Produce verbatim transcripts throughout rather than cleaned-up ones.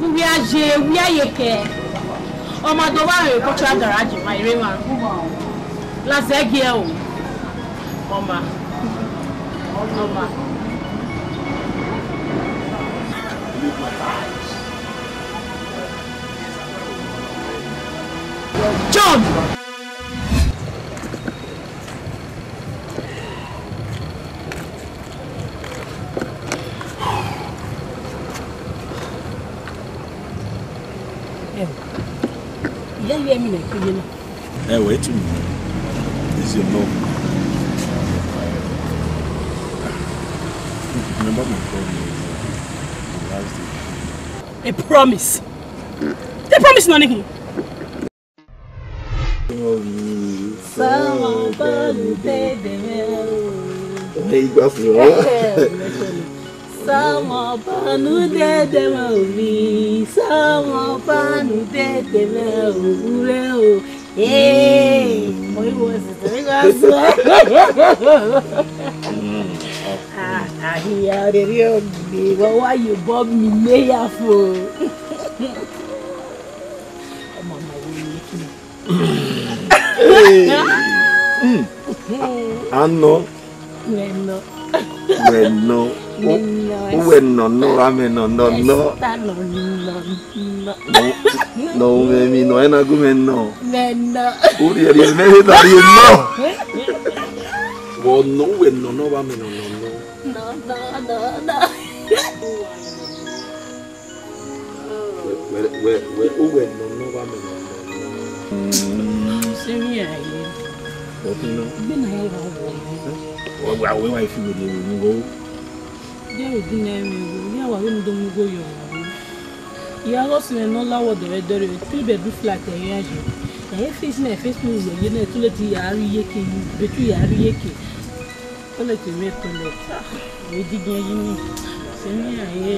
Uwia ye, uwia ye kẹ. Ọ ma do vba rre cultural garage ma ire mwa. Lazẹ gie o. Ọ ma. Ọ ma. John! Ẹo, I ya ye ẹmwẹ ne I kpe ye na. Ẹo, etu mi. This your love. Remember my promise the last day. A promise? A promise nọ ni khin? Sama banu dede me o. Ẹ i gba fun ọ. Sama banu dede me o mi. Sama banu dede me o ure o. Ee, mo iwo sisi mi gba sọ. Ah, ah, iya rere o mi. Wa wa ye bọ mi ne ya fo. Ọmọ ma wo ni kini. Anọ. Wẹ nọ. Wẹ nọ. Wẹ nọ. Uwẹ nọ nọ, amẹ nọ nọ nọ. Ẹsta nọ nọ nọ. Nọ, nọ, wẹ mi nọ, ẹna gu mẹ nọ. Wẹ nọ. Urhiẹrhiẹ mẹ he na rhie nọ. Wẹ nọ, uwẹ nọ nọ, amẹ nọ nọ nọ. Nọ, nọ, nọ, nọ. Wẹ, wẹ, wẹ, wẹ, uwẹ nọ nọ, amẹ nọ nọ nọ. Sẹ emwi hia ye. Ọtẹn nọ. Igbe na ya wa wọ. Wa, wa, wẹ wa fi wẹ de ru wo. Dia ru din na mwẹ wo. Ya wa vbe ne do mu go yo. Ya gho si mwẹ ne ọ la wọ dọrẹdọrẹ, three bedroom flat ẹ ya ye. Ẹ face na, face me ye na, toilet ya rri iyeke, bedroom ya rri iyeke. Toilet mwẹ toilet. Ah, vbe digiẹn yi ni. Sẹ emwi hia ye.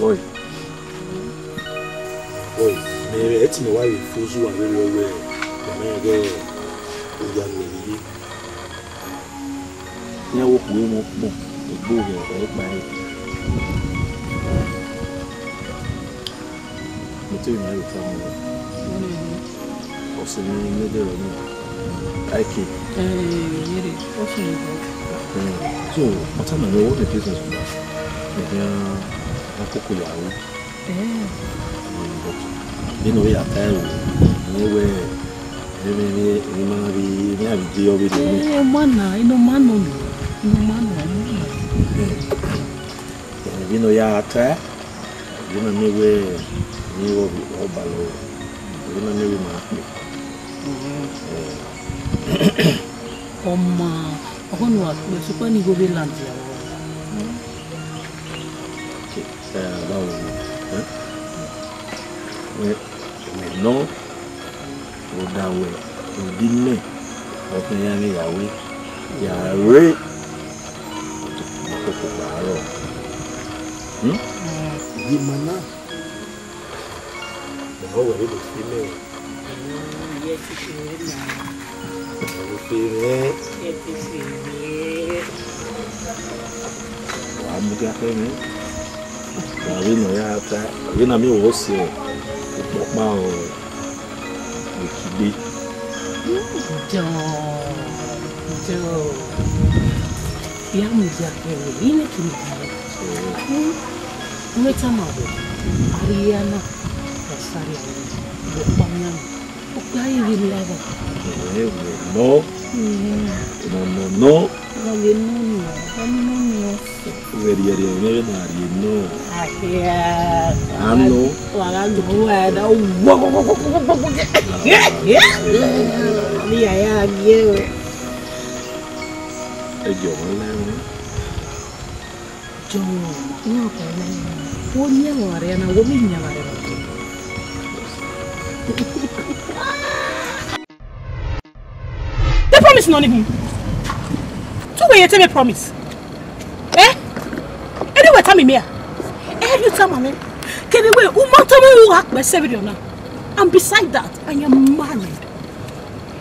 Oi. Oi, mẹ, ẹ ti mẹ wa vbe fo zu wa vbe rre wẹ, mẹ mẹ gẹ, u ya miẹn vbe ye. Iran wo khuo emọ ukpọn, egbe ohẹ, ẹ i kpa ẹre. Mẹ te mwẹ vbe tama ruẹ. Ọse ne I miẹn dẹ rẹ ọnii, Aike. Eh, yere, ọ sunu bọ. Eh, so, ọ tama mwẹ wẹ ọnii business na, mẹ khian, a koko ya ru. Eh. Mm, but vbene ọ ya ta ẹre, I miẹn wẹ, emwi, emwi, emwi ma na vbe, emwi a vbe de ọvbehe nẹ. Eh, ọ ma na, I nọ ma nọ nọ, I nọ ma nọ, I nọ ma nọ. Eh, vbene ọ ya ta ẹre, vbene ọ miẹn wẹ, emwi vbe ọ balọ, vbene ọ miẹn wẹ ma kpe. Ọ ma, ọghọ ne uwa kpe, sokpan ne igho vbe ladian vbe ọmwa. Eh, vbavbo, eh? Wẹ, wẹ nọ, rhunmwuda wẹ, rhunmwuda imẹ, ọ khian ya mwẹ ya ru, ya ru, ma koko gba rrọọ. Hmm? Ye ima na. Mẹ ọ wẹ vbene ọ fi mẹ. Ọ ye ẹtin fi mwẹ na. Ọ fi mwẹ. Ẹtin fi mwẹ. Wa mudia kẹ mwẹ. Wa vbene ọ ya ta, vbene a miẹn wẹ ọ sẹ ukpọkpa ọ, okigbe. Jọ, jọ. Ya mudia kẹ mwẹ, I ne kiri. Wẹ tama wẹ, a rhie na, wa sa rhie aro, vbe ọkpa wian nọ, okpia i ghi la evba. Ẹ wẹ nọ, nọ, nọ, nọ. Wa vbe nọ nọ, wa vbe nọ nọ. Wẹ rhie rhie, wẹ vbe na rhie nọ. Ahia. A nọ. Wa gha nọ, wa da, wa, wa, wa. Ni ya ya gie wẹ. Ẹ jọ wọn lẹ wọn. Jọ, iran ọkpa na, wo miẹn mwẹ ọmwa rre na, wo miẹn mwẹ ọmwa rre na. Te promise nọ ni hin. Tu wẹ ye te mwẹ promise. Eh? Eni wẹ tama mẹ a? Eni wẹ tama mẹ. Kevbe wẹ, u ma tama u gha kpẹ sẹ vberriọ na. And beside that, I am married.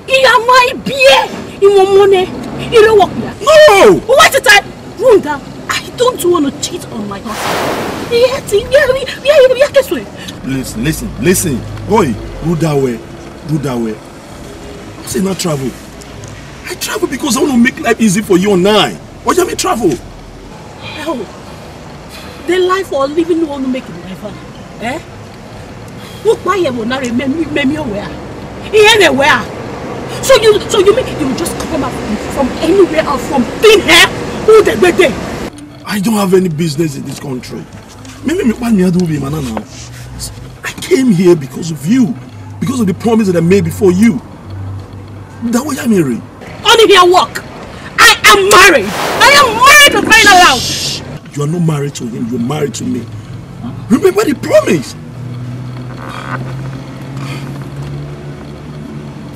I ya ma ibiẹ, I mwẹ ọmọ nẹ, I rre owa okpia. No! Uwa teta, rhunmwuda, I Don't you want to cheat on my husband? He hate him. Yeah, yeah, yeah, yeah, yeah, yeah. Listen, listen, listen. Oi, Rudawe, Rudawe. I say not travel. I travel because I want to make life easy for you and I. What do you mean travel? Oh, the life for living no want to make it life, eh? Who buy a monare me me me where? He anywhere. So you so you mean you just come out from anywhere or from thin air? Who the big day? I don't have any business in this country. Me me me why me do be man now. I came here because of you, because of the promise that I made before you. That way I'm here. Only here work. I am married. I am married to find out. You are not married to him. You're married to me. Remember the promise.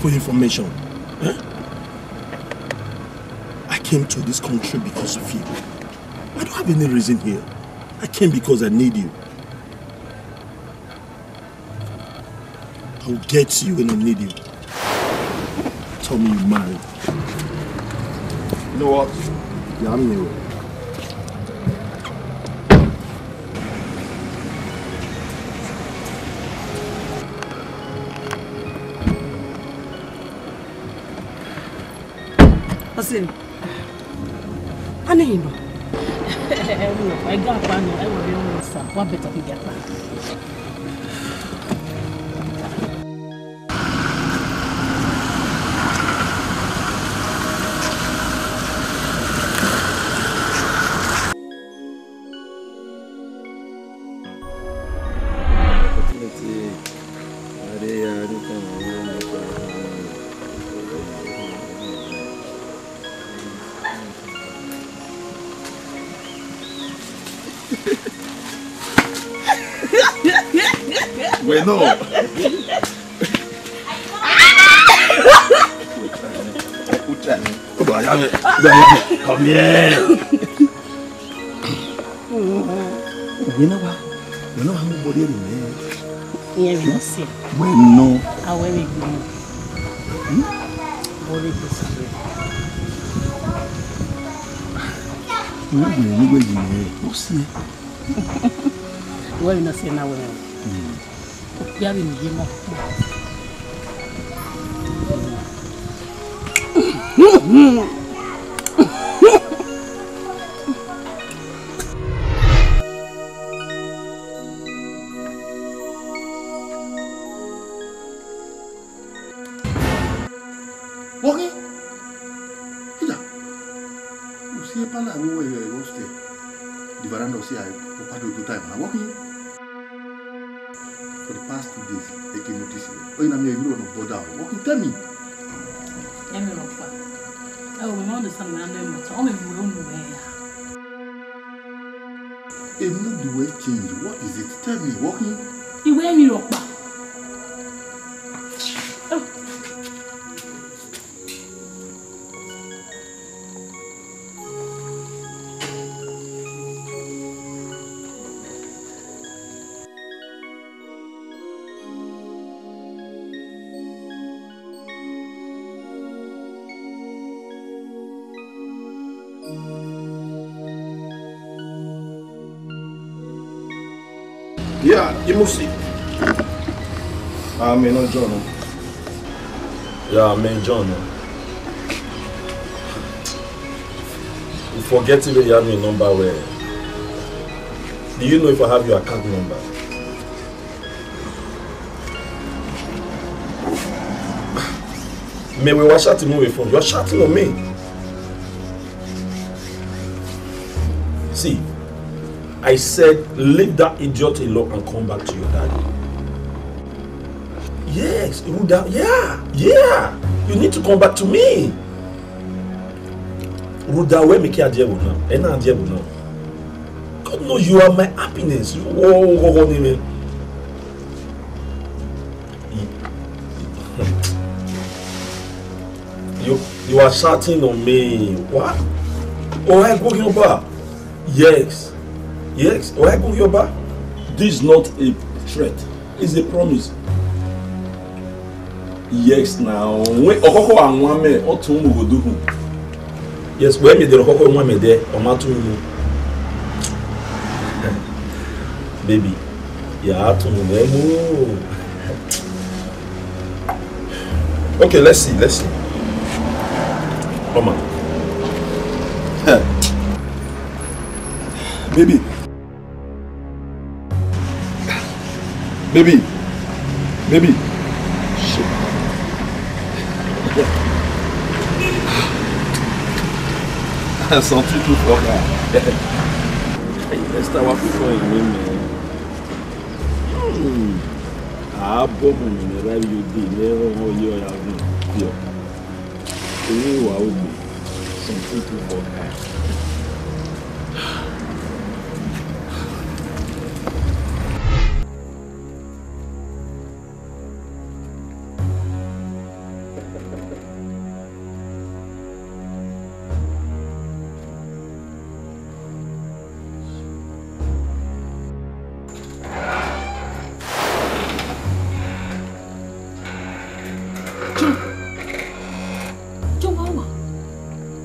For your information, eh? I came to this country because of you. I don't have any reason here. I came because I need you. I will get you when I need you. Tell me you married. You know what? Yeah, I'm new. Listen. Anehindọ. Ẹ wo, ẹga akpa nọ, ẹ wo vbe ru sa, wa bẹtẹ ọghe ẹga akpa. Bueno. Escúchame. Come here. Wẹ ne wa, wẹ ne wa mu body rẹ mẹ. Iran vbe nọ sẹ. Wẹ nọ. A wẹ vbe gbe nọ. Body rẹ sẹ. Wẹ wẹ ni wẹ yi mẹ. O si. Wẹ vbe nọ sẹ na wẹ. Ya vbe ne iye ma kpo. Wọghi, ida, u si epa na vbe uwẹ vbe hostel, the veranda, u si a, u pa do do time na, wọghi. For the past two days, I can notice you. Oh, you know me, you don't bother. What you tell me? Emi rọkpa. Ẹ wo, mi ma understand wẹ a nọ ẹmwata. Ọ mẹ vbe uwẹ unu wẹ ya. A mood wẹ change. What is it? Tell me. What you? Iwẹ emi rọkpa. Yeah, Imusi. Ah, me no John. Yeah, me John. You forget if you have my number well. Do you know if I have your account number? Me we wa chatting on my phone. You're chatting on me. See, I said, leave that idiot alone and come back to your daddy. Yes, Ruda, yeah, yeah. You need to come back to me. Ruda, where me can deal with now? And I deal with now. God knows you are my happiness. You, oh, oh, oh, oh, oh. You, you are shouting on me. What? Oh, I go your bar. Yes. Yes. Oh, I go your bar. This is not a threat. It's a promise. Yes, now. When Okoko and Wame, or two Mugoduhu. Yes, when me the Okoko and Wame there, or Matu. Baby, ya tunu mwẹ mu. Okay, let's see, let's see. Come on. Huh. Baby. Baby. Baby. Shit. Something too for her. Esther, what people in me, man? Hmm. Ah, boy, man, me right you did. Me don't know you are having. Yo. Ewa ogbe, some people for die. John. John, wa wa.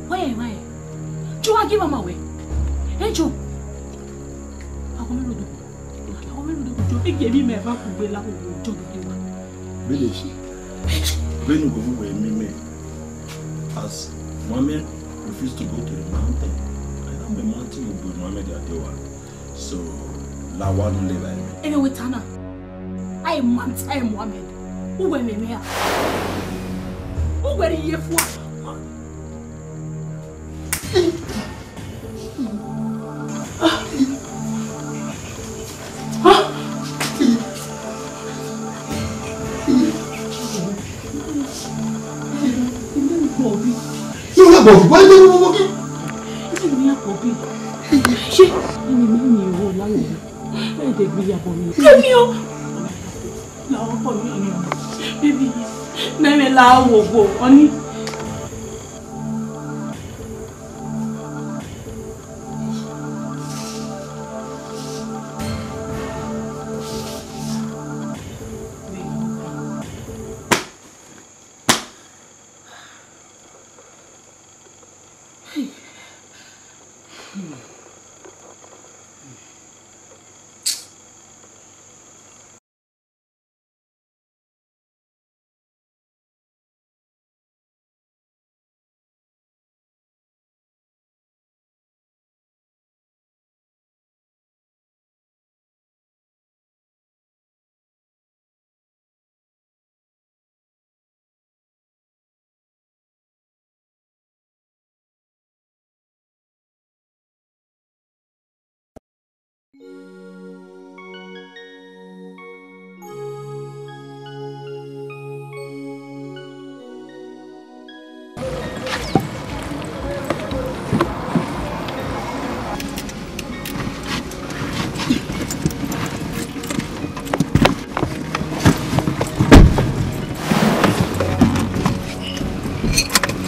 Wa ya emwa ẹre. John, wa gie mama wẹ. Ẹ John. Aghọmwa rre odogwu. Aghọmwa rre odogwu, John. Gie emwi mẹ eva kugbe la odogwu, John, gie wa. Village. Venu go we mi me. As Mohammed refused to go to the mountain, I am a mountain with Mohammed Adewa. So, la wa nu le ba ẹmwẹ. Ẹmwẹ wẹ ta na. Ai man, ai Mohammed. Uwẹ mẹ mẹ a. Uwẹ rhie fua. Bọbi. Yóò yà bọbi, wọ́n yẹ bọbi. Ṣé ẹni máa ń yin ìwọ láwùjọ? Ẹ dẹ̀ gbé yàbọ̀ mi. Èmi o. Làwọn pọ̀ ní ìlú. Bébí, mẹ́rin la wò wò, ọ ní.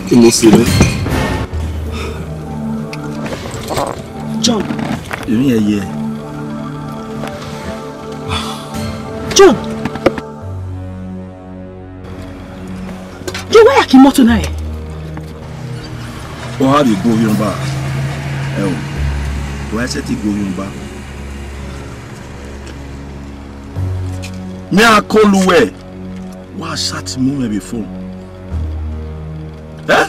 Kí ló ṣe mí? John. Èmi yẹn yẹ. John. John, why are you motor now? Ọ ha rhie gbe orhiọn ba. Ẹ o, wa sẹtin gbe orhiọn ba. Mẹ a kọlu wẹ, wa chat mu mwẹ vbe phone. Eh?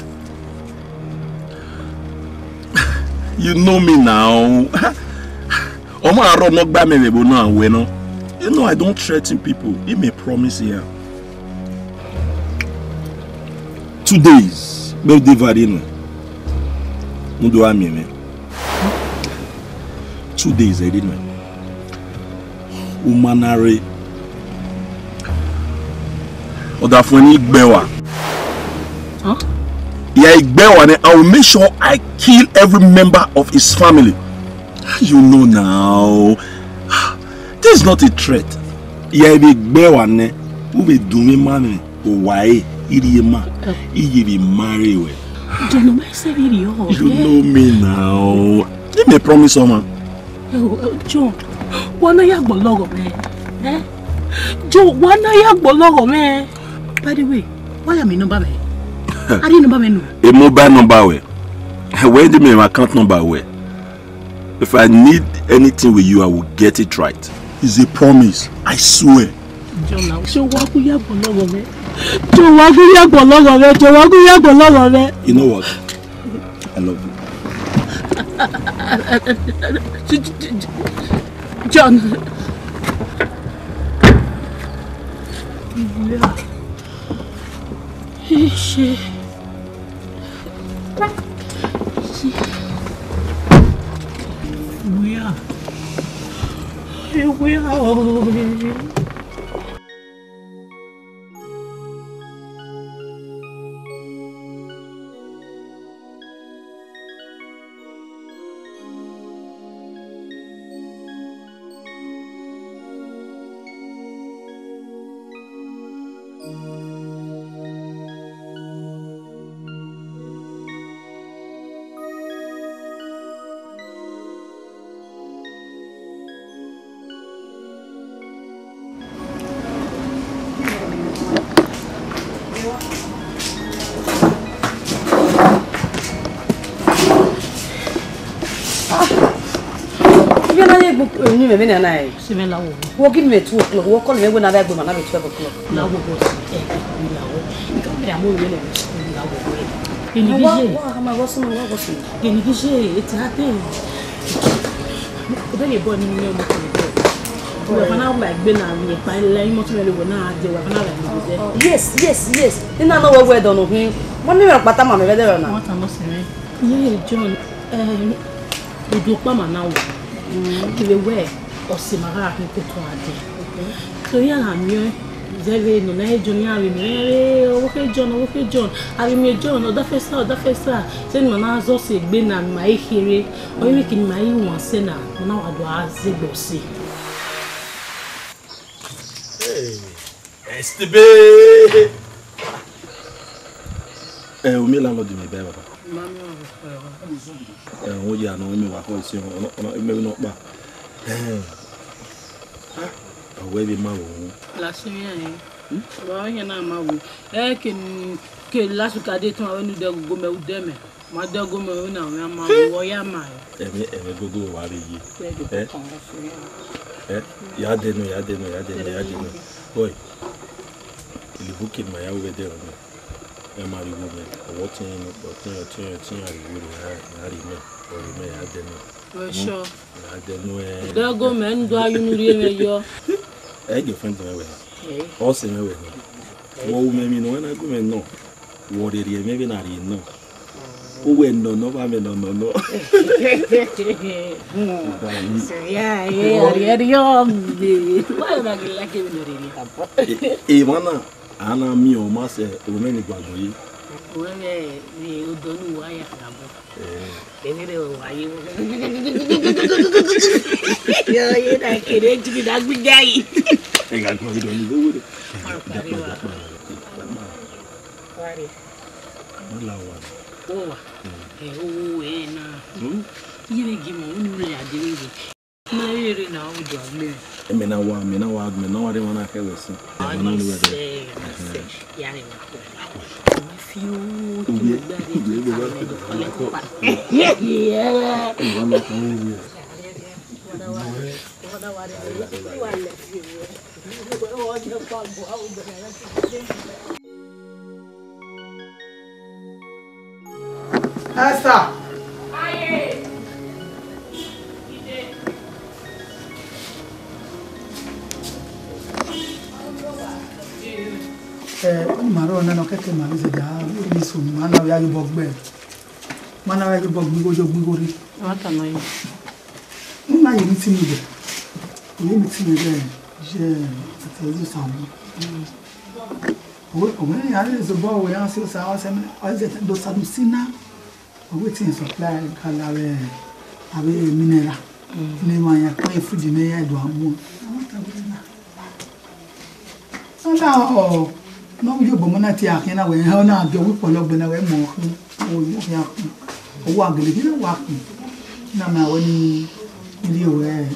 You know me now. Ọ ma rrọọ ne ọ gba mẹ vbe ẹvbo na wẹ nọ. You know I don't threaten people. Give me promise here. Two days, me de vare nuẹn. Mu do a miẹn mwẹ. Two days, I didn't know. U ma na rre. Ọ da fuẹn ne I gbe ẹe rua. Huh? Yeah, I gbe ẹe rua nẹ, I will make sure I kill every member of his family. You know now. This is not a threat. Yeah, I will gbe ẹe rua nẹ, u vbe dunmwu ima mwẹ. Owa ẹre, I rhie ma, I ye vbe marry wẹ. John, ọ ma sẹ vberriọ. You know me now. Give me a promise, ọmọ. Ẹ o, ẹ o, John, wa na ya gbọlọghọ mwẹ. Eh? John, wa na ya gbọlọghọ mwẹ. By the way, wa ya miẹn number mwẹ? A rhie number mwẹ nuẹn. A mobile number wẹ? Wẹ de miẹn account number wẹ? If I need anything with you, I will get it right. It's a promise. I swear. John, ṣé o wá kú yàgbọ́ lọ́wọ́ rẹ? Ṣé o wá kú yàgbọ́ lọ́wọ́ rẹ? Ṣé o wá kú yàgbọ́ lọ́wọ́ rẹ? You know what? I love you. John. Ṣé Wia. Wia o. Iye na ye egbe eni mwẹ vbene a na re. Sẹ mwẹ la wo. Wo give me two o'clock, wo call mwẹ wẹ na vbe egbe ma na vbe twelve o'clock. La wo, boss. Eh, eh, la wo. Come here, I'm going to school, la wo. Eni ghi ye. Wa, wa, ma wo sunu, wa wo sunu. Eni ghi ye, eti a te. Obẹ ye bọ ni mi ọmọ kan bọ. Wa fana wa egbe na mi pa le imo tun le wo na je, wa fana wa egbe je. Yes, yes, yes. Ina no we we do no hin. Mo ni ra pata ma me vbe de na. Wọ́n ta mọ́ sí mi. Iye John, eh, odu ọkpa ma na wo. Kevbe wẹ, ọse ma gha khin ke otọ a dee. So, iran gha miẹn zẹvbe nọ na, John, iran vbe miẹn, iran vbe, "Ọvbokhan John, ọvbokhan John." A vbe miẹn John, ọ dafẹsa, ọ dafẹsa. Sẹ ne ima na zẹ ọse egbe na, ne ima i kherhe. Ọ i vbe ke ne ima i wan sẹ na, ne ima na wa do a zẹ egbe ọse. Hey, Estebe! Ẹ, u miẹn landlord mwẹ bẹẹ, baba? Ẹ, u ya nọ, mẹ wa khọ esi, ọ, ọ, ọ, mẹ vbe nọ kpa. Ẹ, a, ọ wẹ vbe ma wo. Last year, eh? Hmm? Wa yan na ma wo. Ẹ, ke, ke last week a dee tọn, a wẹ ne u dẹ gogo mẹ, u dẹ mẹ. Ma dẹ gogo mẹ, u na wẹ a ma wo, ọ ya ma ẹ. Ẹmwẹ, ẹmwẹ gogo wa vbe ye. Ẹ? Ẹ, ya dẹ nọ, ya dẹ nọ, ya dẹ nọ, ya dẹ nọ. Boy, ilivbuki ne ima ya ru vbe ẹdẹ ọnii, ẹ ma rhie igho mẹ, ọ wẹ ọtẹn, ọtẹn, ọtẹn, ọtẹn, a rhie igho rre, a, a rhie mẹ, ọ rhie mẹ, ya dẹ nọ. Wẹ sure? Ya dẹ nọ, ẹ. Dẹ gogo mẹ, ne u do a ye unu rhie mwẹ yọ. Ẹ, girlfriend mwẹ wẹ nọ. Ẹ. Ọse mwẹ wẹ nọ. Ẹ. Wẹ ru mẹ emwi ne ọ na gu mwẹ nọ. Wẹ ọ rhie rhie mwẹ vbene a rhie nọ. Uwẹ nọ nọ, ọba mẹ nọ nọ nọ. So, yeah, yeah, ọrriọ mẹ. Why you not like him in the radio? E-, emwa na, a na miẹn ọma sẹ, ovbi mwẹ ni gba agbọn ye. Ovbi mwẹ ni odọ ne uwa ya gha bọ. Eh. Eni rẹ wa ye. Yo, ye na kere jigi na gbi gai. Ẹ gha gbọn vbe dọ ni, vbe were. Ma pariwo. Wari. Mo la wa. Wo wa. Mm. Ẹ, o wo wẹ na. Mm. Iye vbe gie ima unu rre a dee vbe. Ma rere na, ọ do a gbe. Ẹ, mẹ na wa, mẹ na wa, mẹ na wa rre emwa na khẹ wẹ sin. Ọ, ẹ, ma na ni wẹ dẹ. Sẹ, ma sẹ. Ẹhẹn. Ya rre wa. Mẹ fi o, ti mẹ gba rre, ti mẹ gba rre, kọlẹ kọpa. Ẹ, wa na kọ wo wẹ. Esther. Eh, ma rọ na nọ kẹkẹ ma vbe zẹdẹ a, ni so ma na ya ye obọ gbe. Ma na ya ye obọ gbe igho yo gbe igho rre. Ọ ma ta nọ yi. Nna ye meeting vbe. Ye meeting vbe, ye ati ye Osamu. Mm. Owe, owe ni a re zobọ owe, a si Osa, Osa, Osa do Sanusi na. Owe ti supply kala vbe, avbe mineral. Mm. Ne ma ya kpe food ne ya do amu. Ọ ma ta vbe na. Ọ na, ọ, ne ọ ye obọ ma na tie akhian na wẹ, ọ na gie ọghe ikpọlọ gbe na wẹ mọ khin, ọ ye khian khin. Ọ wa gele gele wa khin. Na ma wẹ ni rhie wẹ ere.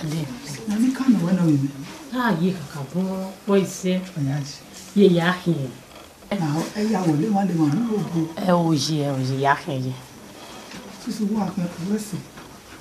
Ade. Na ni ka nọ wẹ nọ vbe mẹ. A ye kakabọ, ọ ise. Ọ ya ise. Ye ya khin. Na, ẹ ya wẹ le ma le ma nu obo. Ẹ o ye, ẹ o ye, ya khin ye. Sisi wa khin, wẹ si.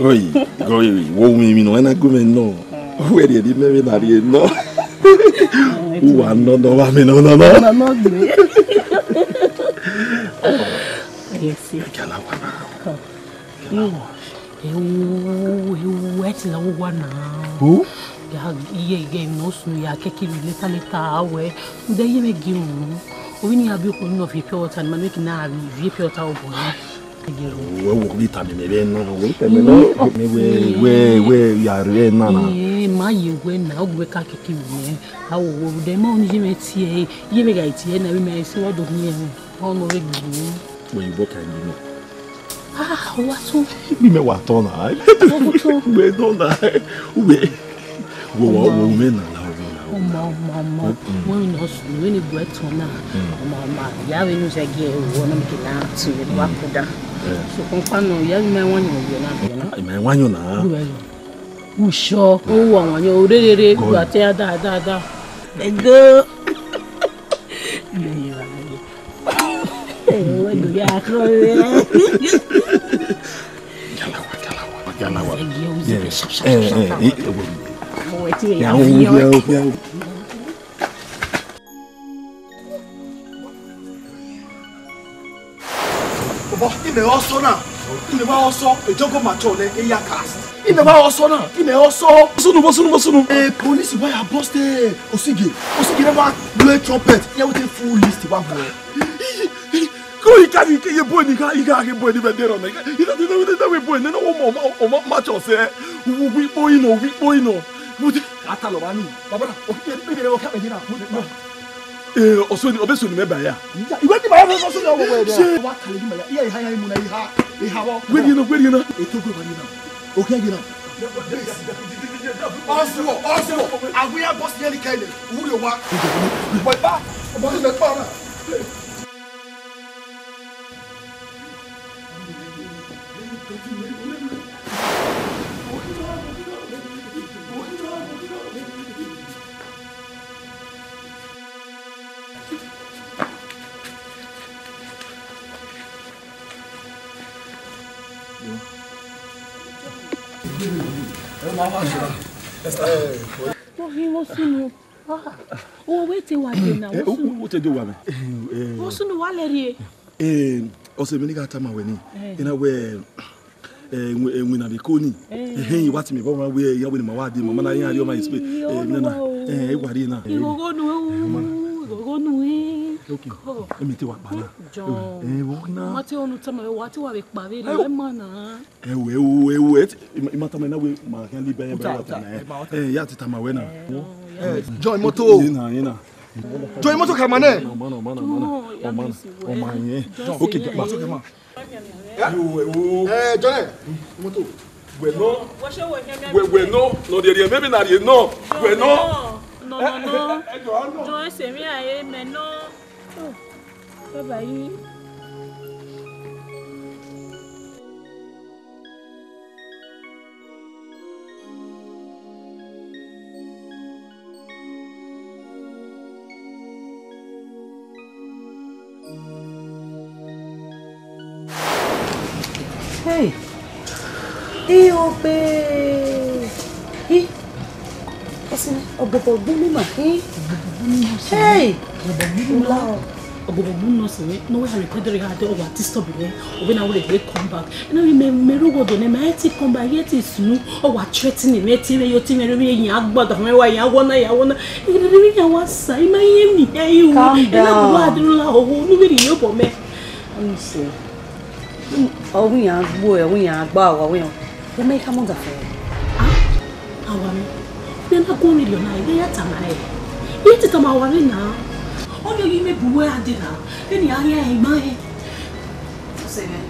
Oi, oi, wo mi mi nọ, ẹna gu mẹ nọ. Uwẹ rhie ne imẹ vbe na rhie nọ. Uwa nọ nọ, wa mẹ nọ nọ nọ. Yes. Gala wa na. Gala wa. Ewu, ewu, ẹtin na wa na. Who? Ya, iye, iye, no sunu ya kẹki ri leta leta awẹ. Nde ye me gi mu. Obi ni abi okun no fi pure water ni ma make na abi fi pure water obo ni. Wẹ wo ni ta mi mẹ vbe na, wo ni ta mi na. Mi wẹ, wẹ, wẹ ya rre na na. Eh, ma ye wẹ na, ogun ka kẹki ri nẹ. Awo wo de ma oni ye me tie, ye me ga tie na bi me si wo do ni. Ọnọ vbe gbinnu. Oyibo kan gbinnu. Ah, wa tọn. Gbe mẹ wa tọn na. Wa tọn. Wẹ tọn na. Wẹ. Wo wa wo mẹ na la wo na. Ọmọ, ọmọ, ọmọ. Mm. Wẹ ni ọsùn, wẹ ni gbẹ tọn na. Mm. Ọmọ, ọmọ. Ya vbe nu zẹ gẹ wo na mi ke na tun ye wa ko da. Eh. So kon pa no, ya vbe ma wa yan ye na. Ma wa yan na. Wẹ. Usho, o wa wa yan orere, wa te da da da. Ego. Oba, imẹ ọsọ na, imẹ wa ọsọ, ejogo ma chọ nẹ, eya ka. Imẹ wa ọsọ na, imẹ ọsọ. Sunu, bọ sunu, bọ sunu. Eh, police wa ya bust, eh, Osige. Osige ne wa blow trumpet. Ya we take full list wa bọ. Ko ika ni ke ye boy ni ka, ika ke boy ni vbe dero na. Ika ni vbe dero boy ni no mo mo mo ma cho se. Wi po ino, wi po ino. Ata lo ba ni. Baba na, o ke be be o ka be ni na. Eh, oso ni, obe so ni me ba ya. Iwe ti ba ya so so ya wo we. Wa ka le ni ma ya. Iya iha ya mu na iha. Iha wo. Gbe ni no, gbe ni no. E to gbe ba ni na. O ke gbe na. Ọsọ, ọsọ. Awe ya boss ye ni kele. Uri wa. Boy ba. Boy me pa na. Ọ ghi vbe sunu. Ah, o wẹ te wa dee na, Eh, vbe u, sunu. U te do wa mẹ. Vbe sunu wa lẹ rrie. Eh, ọse mwẹ ne I gha tama wẹ ni. Eh. I na wẹ, eh, iwinna vbe eko ni. Eh. Ehẹn, I wa tie mẹ vbe ọmwa wẹ, iran wẹ ne ima wa dee, ma ma na iran rhie ọmwa expect. Eh, Eh, na na. Ọlọrun o. Eh, I wa rrie na. Ighogho nu, ighogho nu. Okay. Oh. Emi te wa kpa na. John. Eh, wo na. Ma te onu tama wẹ, wa te wa vbe kpa vbe rrie, Eh, wẹ ma na. Ẹwẹ, ẹwẹ, ẹwẹ, ẹt-, ima, ima tama na wẹ ma khian li bẹyẹn bẹyẹn. Uta, uta, ima uta. Eh, ya te tama wẹ na. Eh, John, imoto. Ina, ina. John, imoto ka ma nẹ. Ọma na, ọma na, ọma na. Ọma na, ọma yẹn. John, okay, ma. Ẹwẹ, ẹwẹ. Eh, John, imoto. Wẹ nọ. Wẹ, wẹ nọ. Nọ rhie rhie, maybe na rhie nọ. Wẹ nọ. Nọ, nọ, nọ. John, ẹse mwẹ a re mẹ nọ. Oh, bye bye. Hey! Iogbe! Hi! Ọsẹ, ọgbọgbọ gbu ni ma hin. Hey! Ọgbọgbọ gbu ni ma. Ula o. Ọgbọgbọ gbu ni ọsẹ mwẹ, ne ọ wẹ a record ẹre gha dẹ, ọ wa disturb mwẹ. Ọ vbe na wẹ rhie come back. Ena vbe mẹ, mẹ rre ugho do nẹ, ma i te come back, I i te sunu. Ọ wa threaten mwẹ, te mwẹ yo, te mwẹ rhie iran gbada, mwẹ wa iran wọ na, iran wọ na. Ena vbe iran wa sa, I ma ye mi hẹ iru. Calm down. Ena vbe wa dẹ la owo, ne u vbe rhie obọ mẹ. Let me see. Ọ wẹ iran gbo, ọ wẹ iran gba, ọ wẹ iran. Wẹ ma i ka mọ da fẹ. Ah, awa mwẹ. Wẹ na gu mwẹ rhie ọna, wẹ ya tama rẹ. I te tama awa mwẹ na. Ọ yọ yi mẹ bu wẹ a dee na. Vbene a ghi rẹn ima rẹn. Ọsẹ mwẹ,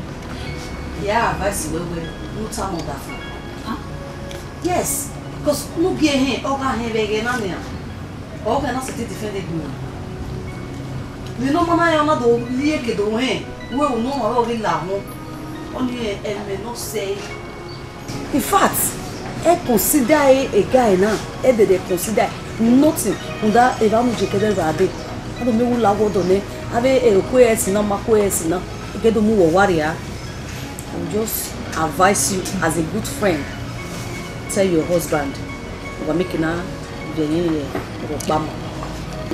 I ya advice wẹ wẹ, ne u tama ọdafẹn. Ah? Yes, because ne u gie hẹn, ọ gha hẹn vbe ẹghẹ na nian. Ọ gha na sẹtin defend egbe uwa. Vbene ọ ma na rẹn, ọ na do rhie eke do hẹn, wẹ unu ọmwa ọre ọ ghi la wọn. Ọnii ẹmwẹ ne ọ sẹe. In fact, ẹ consider e, e guy na, ẹ dẹdẹ consider nothing. Rhunmwuda evba mu je kẹdẹ vbe a dee. A do miẹn wẹ u la wọdọ nẹ, avbe ẹre okhuo ẹre ẹse na, ọ ma khuo ẹre ẹse na, I ke do mu wẹ ọwarria. I will just advise you as a good friend. Tell your husband. Wa make na vbe ẹyin ye ọkpa ma.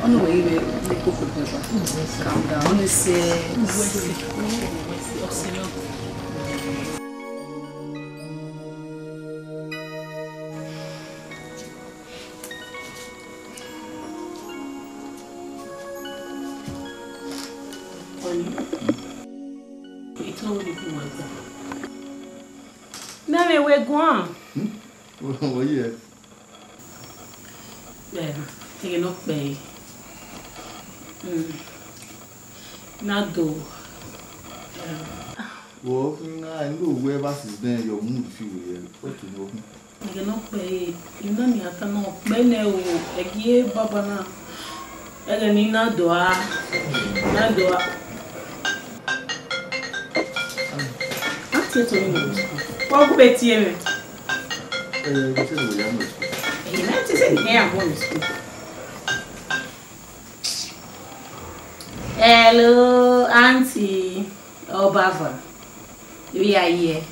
Ọnii wẹ i vbe koko gbẹgba. Calm down. Ọnii sẹ. Mẹ mwẹ wẹ guan. Hmm? Wẹ ye? Ẹ, ẹghẹ ne ọ kpẹre. Hmm. Na do. Ẹ. Wẹ ọ khin na, I no wẹ ever since then your mood feel wẹ ye. What to know? Ẹghẹ ne ọ kpẹre, emwi na ni a ta na ọ kpẹre nẹ o, ẹgie baba na. Ẹghẹ ne I na do a, na do a. A tie to ni mo. Wa gu be tie mwẹ. Eh, you say we are not. Ẹghẹ ne a tie sẹ ne a bọ ni school. Hello, auntie. Ọbava. Vbe a ye?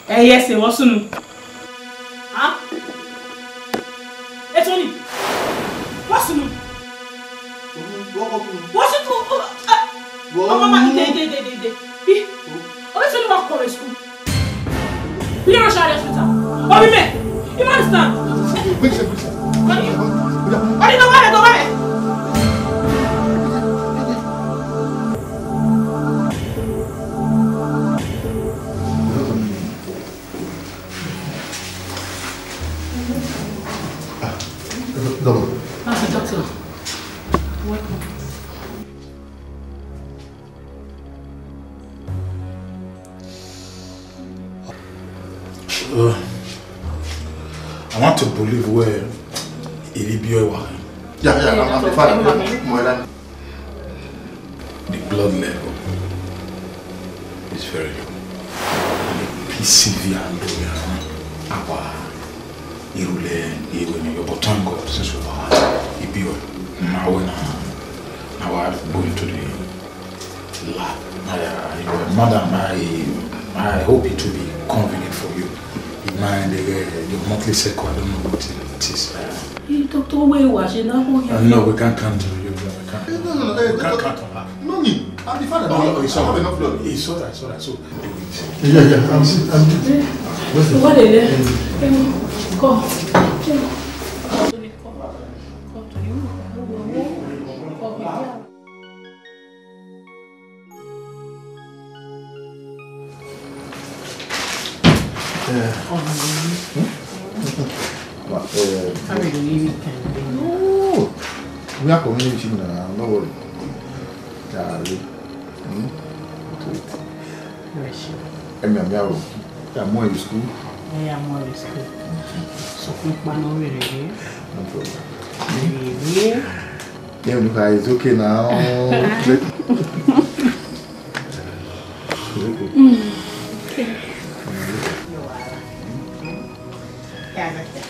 Ẹ i ẹse vbe ọ sunu. Ha? Etoni. Vbe ọ sunu. Vbe ọ sunu. Vbe ọ sunu. Ọmọ ma, ide, ide, ide, ide, ide. Bi. Ọ vbe sunu wa kọ vbe school. Bi ọ share hospital. Ọ bi mẹ. You understand? Big shit, big shit. Ọ di, ọ di, go back, go back. Doctor. Welcome. Uh, I want to believe where Iribi wa. Yeah, yeah, I'm, I'm the father. Moela. The blood level is very low. And the P C V and the, uh, our Irule, Iwe, but thank God, since we have Ibiwe, now we now, now I go into the Uh, madam, I, I hope it will be convenient for you. You mind the, the monthly cycle? I don't know what it is. Uh, Hey, doctor, where you watching? Uh, no, we can't count on you. No, we can't. No, no, no, no, we can't count on her. No need. I'm the father. Oh, no, it's all right. It's all right. It's all right. So, yeah, yeah, I'm, I'm waiting. What is it? Come. Come. Come to you. Come. Eh. Wa, eh, no. We are coming in, no worry. Jare. Hmm? Wait. Emi, emi, I will. I am more in school. I am more in school. So, no problem. Yeah, look, it's okay now. It's okay.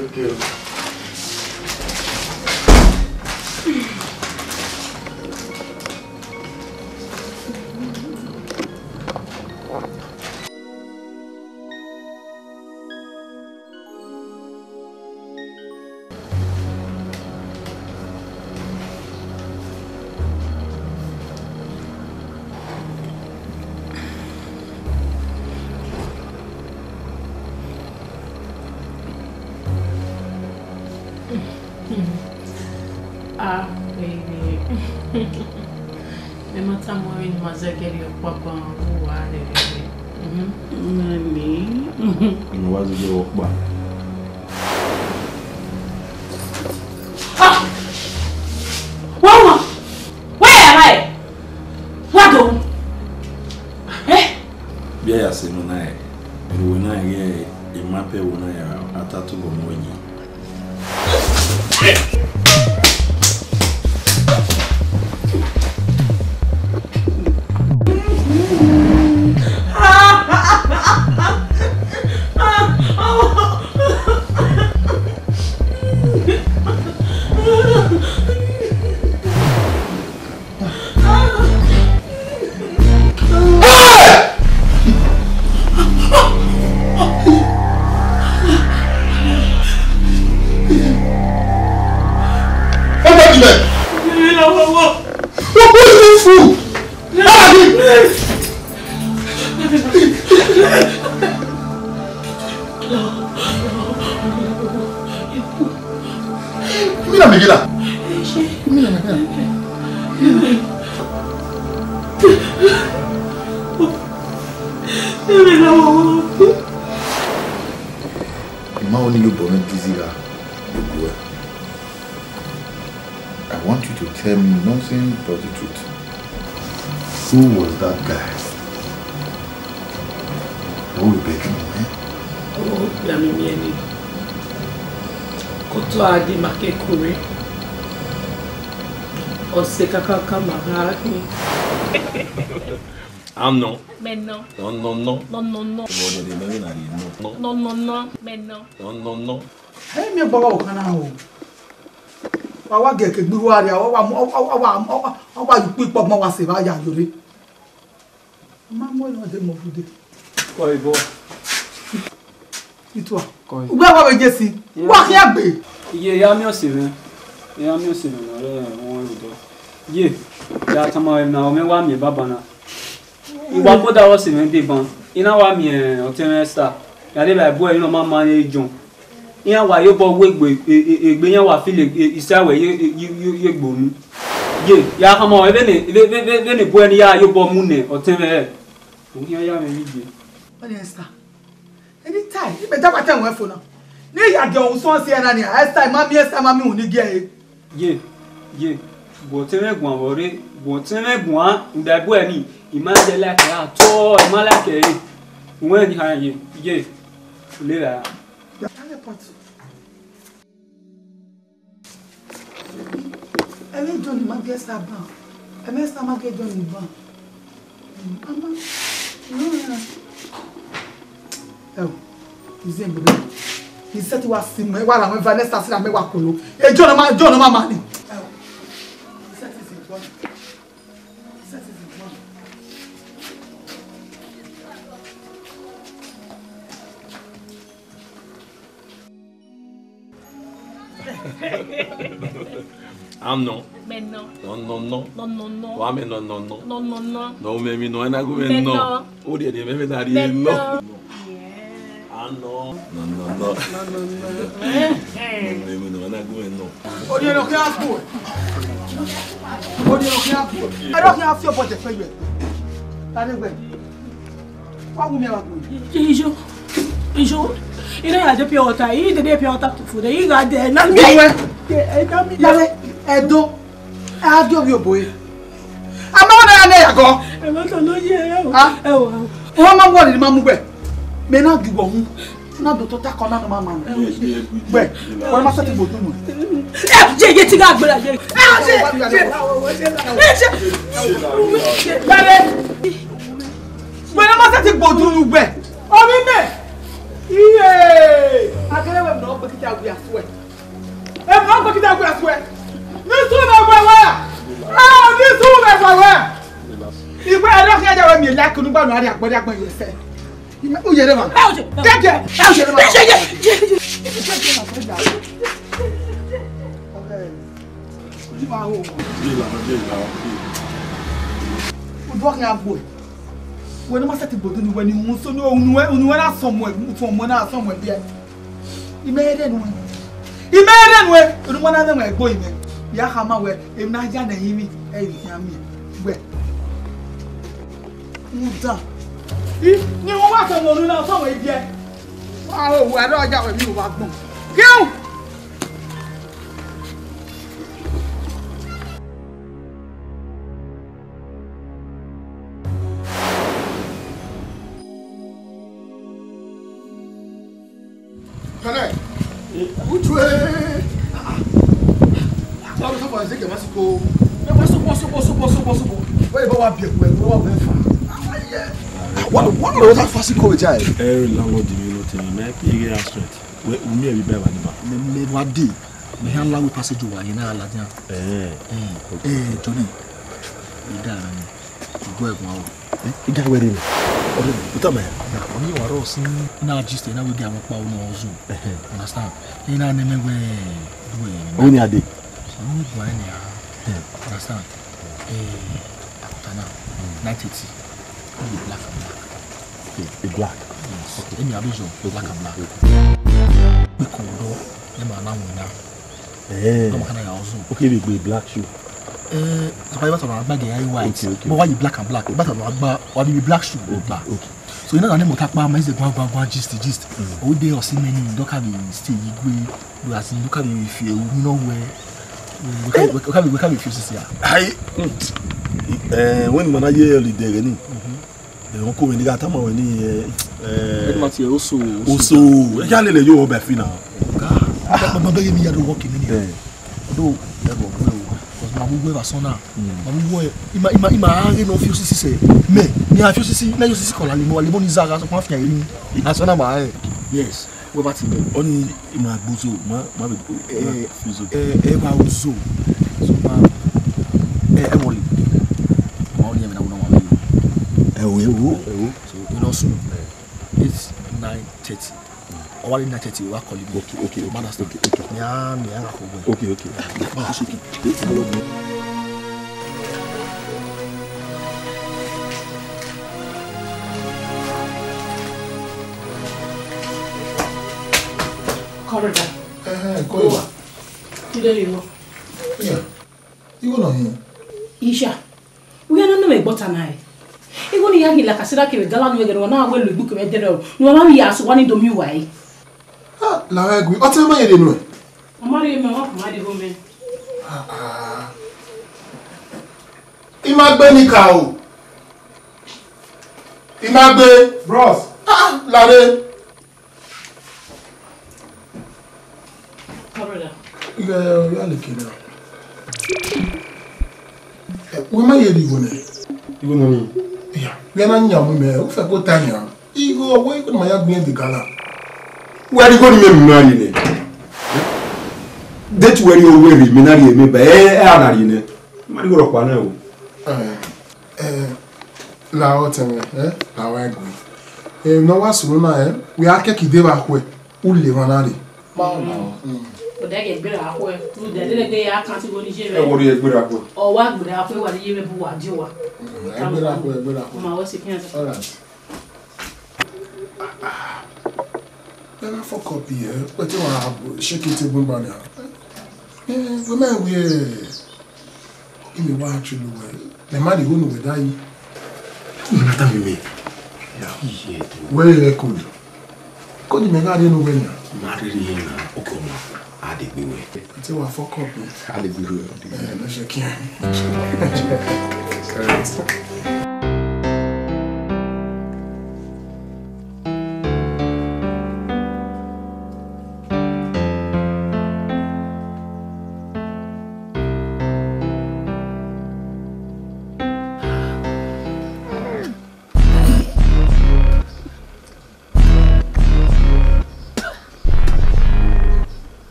Okay. Ah, baby. Ẹmwata mu emwi ne ima zẹgẹrẹ ọkpa ban uwa rẹrẹ. Nani. Unu wa zẹgẹrẹ ọkpa. Ah! Wa wa! Wa ya ra ẹ! Wa do! Eh? Bia ya sẹ nọ na ẹ, ẹvbo na ghẹ ima pẹ ẹvbo na ya ra, a ta tobọ mu ẹe yi. Mira, Miguela. Mira, Miguela. Ima ọnii ye obọ mwẹ dizi gha, Oguẹ. I want you to tell me nothing but the truth. Who was that guy? Ọ wẹ Ibrahim, eh? Oh, ya mi miẹn ni. Kotọ a di ma ke kure. Ọ sẹ kakaka ma gha khin. Anọ. Mẹ nọ. Nọ, nọ, nọ. Nọ, nọ, nọ. Ọmọ dede mẹ ghi na rhie nọ. Nọ, nọ, nọ. Mẹ nọ. Nọ, nọ, nọ. Ẹ miẹn gbe ọvbokhan na o. Wa wa gie ke gbe igho arria, ọ wa mu, ọ wa, ọ wa, ọ wa, ọ wa ye ukpo ikpọgbọn wa sẹ evba ya yore. Ma mu ẹre nọ de mu vude. Kọ ibọ. Itua. Kọ ibọ. Ugbẹ wa vbe je si. Yeah. Wa khian gbe. Iye ya miẹn ọse mwẹ. Ya miẹn ọse mwẹ na rẹ wọn rudọ. Ye, ya tama mwẹ na, ọ mwẹ wa miẹn baba na. Iwa koda ọse mwẹ deba. I na wa miẹn ọtẹn mwẹ Esther. Ya deba ẹbu ẹre ne ọ ma ma ne John. Iran wa ye obọ wu egbe, e, e, egbe iran wa feel e, e, isa wẹ ye, ye, ye, ye egbe unu. Ye, ya khama ọre vbene, vbe, vbe, vbe, vbene ebu ẹre ne I ya ye obọ mu nẹ ọtẹn mwẹ rẹ. Okhian ya mwẹ vbe iye. Ọni Esther, anytime, I mẹ da wa tẹ ruẹ fo na. Ne I ya gie ọhun sọn si ẹre na nia, Esther, I ma miẹn Esther, I ma miẹn uhunmwu ne I gie ẹre. Ye, ye, gu ọtẹn mwẹ guan vbe ọre, gu ọtẹn mwẹ guan, rhunmwuda ebu ẹre ni, I ma zẹ like ẹre at all, I ma like ẹre. Uwẹ ni ha ye, ye, u lele a. Ẹmwẹ John ma gie Esther ban. Ẹmwẹ Esther ma gie John ban. Ama, no, no. Ẹo, izẹn bro. Ni sẹtin wa si mẹ, wa ra mwẹ Vanessa si ra mẹ wa kolo. E John ma, John ma ma ni. Ẹo, ni sẹtin si gbọ. Ni sẹtin si gbọ. Anọ. Mẹ nọ. Nọ, nọ, nọ. Nọ, nọ, nọ. Wa mẹ nọ, nọ, nọ. Nọ, nọ, nọ. Nọ, mẹ mi nọ, ẹna gu mẹ nọ. Mẹ nọ. O rhie rhie mẹ, mẹ na rhie nọ. Yeah. Anọ. Nọ, nọ, nọ. Nọ, nọ, nọ. Nọ, mẹ mi nọ, ẹna gu mẹ nọ. Odiẹn nọ khian gbe. Odiẹn nọ khian gbe. Ẹ nọ khian fi obọ dẹ fẹ yẹ. Ta ne wẹ? Wa wu mi a wa gbe. Ijo, ijo, I na ya de pure water, I de de pure water to food, I gha de na mi. Iwe. Ẹ da mi. Lare, Ẹdo, a do ovbi obo e. A ma na ya ne ya gọ. Ẹ ma tọ no ye, ẹ o. Ah? Ẹ o. Wọ́n máa ń wọ̀ ní máa mú gbẹ̀. Mẹ náà dìbò hun. Náà dòtọ́ tá kan náà ló máa ma nù. Gbẹ̀, wọ́n máa fẹ́ ti gbòdú nù. Ẹ jẹ́ iye tí ká gbéra yẹ. Ẹ jẹ́, ẹ jẹ́, ẹ jẹ́. Lare. Wẹ ne ma sẹtin gbodunu gbẹ. Ọmọ mẹ. Iye. Akẹrẹwẹ mi na ọ gbẹ kika wia suẹ. Ẹ mi na ọ gbẹ kika wia suẹ. Ni su mẹ wẹ wẹ. Ah, ni su mẹ wẹ wẹ. Igbe ẹrọ kẹjẹ wẹ mi la kunu gbanu ari agbọri agbọn yẹsẹ. Ime u yere ma. Ẹ o je. Kẹkẹ. Ẹ o yere ma. Ẹ je, je, je, je. Udu ọkhan ya gbe. Wẹ ne ma sẹtin gbodunu wẹ ne unu so ne unu wẹ, unu wẹ na sọmọ, unu wẹ na sọmọ biẹ. I mẹ rẹ nuẹn. I mẹ rẹ nuẹn. Unu ma na mwẹ ẹgbo i mẹ. Ya khama wẹ, emwi ne a ya nẹ ẹrinmwi, ẹ i khian miẹn. Wẹ. Uda. I, ne wọn wa sọmọ unu na sọmọ ibiẹ. Wa ho, wẹ rẹ ọja wẹ mi wa gbọn. Kẹun. Pẹlẹ. Utu e. Wa sọkpọ, sọkpọ, sọkpọ, sọkpọ, sọkpọ. Wẹ ba wa biẹ kuẹ, wa wẹ fa. Wa, wa, wa ta fa sikẹ ja e. Ẹ landlord mi no tell me, my pay get straight. Wẹ, u miẹn vbe ba evba ni ba. Mẹ, mẹ wa dee, mẹ hia la wẹ passage wa yẹn na ladian. Eh. Eh, eh, Johnny. I da ra ni. I gu ẹguan o. Eh, I da wẹ rre nẹ. Ọdọ, u tama ya. Na, ọ ni wa rọ sin na gist na wẹ gi amọ kpa unu ọzu. Eh, eh. Understand? I na nẹ mẹ wẹ du ẹ. O ni ade. Ọ ni gua ẹn ya. Eh. Understand? Eh, akutana. Nine thirty. Black and black. Okay, a black. Yes. Okay. Emi abizọ, okay, black and black. Okay. Kpekọ ọdọ, ẹ ma na win na. Eh. Ọmọ kan na ya ọzọ. Okay, we go black shoe. Eh, sọkpa, ibata na gba gẹ white. Okay, okay. But why you black and black? Ibata na gba, why be black shoe? Okay, okay. So you know na name ọtakpa, ma ize gwa gwa gwa gist gist. Mm. O de osimeni, do ka be stay igwe, do as in do ka be fi ewu ni no we. We ka be, we ka be fi sisi ya. Ai. Eh, when man aye holiday ni. Mhm. Ẹ, wọn kọ wẹ ne I gha tama wẹ ne, ẹ, ẹ, Headman tie Oso, Oso. Oso, ẹ ya lele yo ọbẹ fi na. Ga, ma, ma, ma bẹghe ne I ya do work in any. Ẹ. Ọdọ, ẹ bọ, bọ, bọ, 'cause ma wu wẹ vbe asọn na. Mm. Ma wu wẹ, ima, ima, ima gha ghe ne ọ fi osisi sẹ. Mẹ, ne a fi osisi, ne a fi osisi kọla lele, lele ni za gha, sọ fún afian yìí. Asọn na ma, ẹ. Yes. Wẹ ba ti mẹ. Ọni ima gbozo, ma, ma be, eh, ma fizo. Eh, eh, ba uzo. So, ma, eh, eh, worry. Ma, ọni ẹ mẹ na wọ na wa be. Ẹ wo, ẹ wo, ẹ wo. So, you know, soon. Eight, nine thirty. Ọ wa re nine thirty, wa call me. Okay, okay, okay. Ma understand? Okay, okay. Mi a, mi a ra ko wẹ. Okay, okay. Ma, okay. Corridor. Eh, eh, corridor. Today you know. Yeah. You gonna hear? Isha. Uya na nọ mwẹ gbe ọta na re. Igho ne I ya ghi la kasira kevbe gala ne uwẹ ghẹ ne uwa na wẹ lo egbe ukẹ mwẹ dẹrẹ o, ne uwa ma vbe ya sẹ owa ni do miẹn uwa re. Ah, la ghẹ gui, ọtẹn ma ye rhie nuẹn. Ọ ma rhie mẹ, ọ ma rhie igho mẹ. Ah, ah. I ma gbe ni ka o. I ma gbe. Bros. Ah, la re. My brother. Ighe, ọ ya leke na. Eh, wẹ ma ye rhie igho nẹ? Igho nọ ni? Ya, wẹ na yan mu mẹ, u fẹ ko ta yan. Igho, wẹ igho ma ya gbẹn de gala. Wẹ rhie igho ni mẹ, mẹ na rhie nẹ. Date wẹ rhie owẹ rhie, mẹ na rhie mẹ ba, ẹ, ẹ a na rhie nẹ. Ma rhie igho rhọkpa nẹ o. Eh, eh, la ọtẹn mwẹ, eh, la wa gbe. Eh, ne ọ wa sunu na, eh, wẹ a kẹki de vbe akhuẹ, u le emwa na rre. Ma, ma. Mm. Ọdẹ ghe gberra khuẹ, rhunmwuda ẹdẹdẹgbe ya kan ti gho ni ye mwẹ. Ẹ wo rhie gberra khuẹ. Ọ wa gberra khuẹ, wa ni ye mwẹ bu wa die owa. Mm, ẹ gberra khuẹ, ẹ gberra khuẹ. Ma wẹ si khian. All right. Ẹ na fuck up ye, wẹ te wa shake table ba nia. Eh, wẹ mẹ wẹ, I mẹ wa actually wẹ. Mẹ ma rhie igho ne uwẹ da yi. Wẹ na tama mẹ. Wẹ rre code. Code mẹ gha rhie ne uwẹ nia. Ma rhie rhie na, okay, ọmọ. A degbe wẹ. Te wa fuck up. A degbe wẹ. Eh, no shake.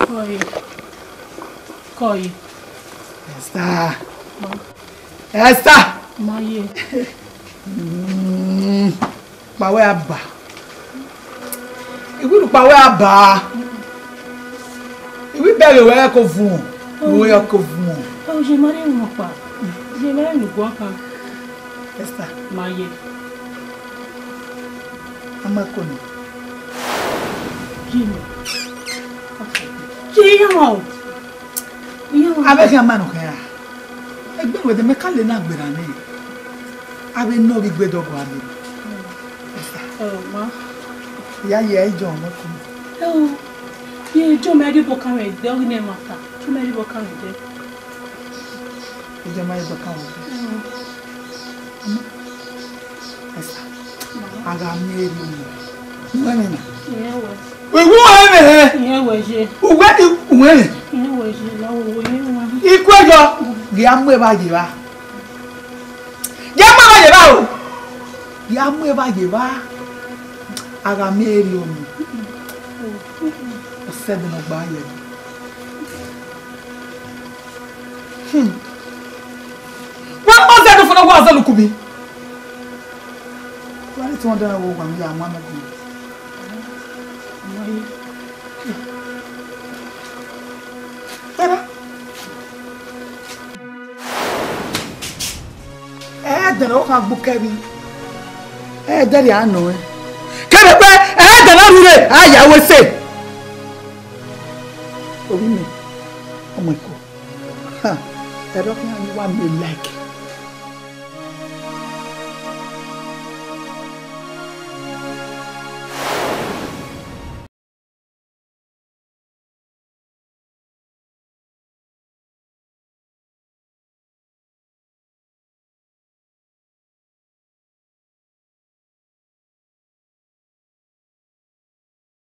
Kọe. Kọe. Esther. Ma. Esther. Ma ye. Mm. Kpa wẹ a ba. Iwinna kpa wẹ a ba. Iwinna bẹghe wẹ ko vuọn. Wẹ ko vuọn. Ẹ, o je ma rhie wọn kpa. Je ma rhie wọn kpa. Esther. Ma ye. A ma ko nẹ. Jimmy. Jimmy. Iran o. Iran o. Avbe khian ma nọ khin ra? Egbe wẹ de mẹ ka le na gberra nẹ. Avbe nọ ghi gbe dọgua nẹ. Esther. Ẹ o, ma. Ya ye ẹ John mẹ ko. Ẹ o. Ye John mẹ rhie obọ kan mwẹ dẹ, ọ ghi nẹ ma ta. John mẹ rhie obọ kan mwẹ dẹ. Ẹ John mẹ rhie obọ kan mwẹ dẹ. Ẹ o. Esther, a gha miẹn erriọ. Uwẹ mwẹ na? Iwẹ uwẹ mwẹ hẹ? Iwẹ ni uwẹ mwẹ. Ikuẹyọ, ghi a mu evba ye evba. Ghi a mu evba ye evba o. Ghi a mu evba ye evba. A gha miẹn erriọ ni. Ọsẹ ẹdẹ ne ọ gba ye. Hmm. Wa ọzẹ do fana wa ọzọ luku mi. Wa ni tọn dan wo wa mi ya mwa na gun. Tara. Ẹdẹ ne ọ kha gbe ukẹ vbi. Ẹdẹ rhia nọ ẹn. Kẹdẹ pẹ, ẹdẹ na rure, a ya wẹ sẹ. Ovbi mẹ, ọmọ ẹko. Ha, ẹdẹ ọ khian wa mẹ like.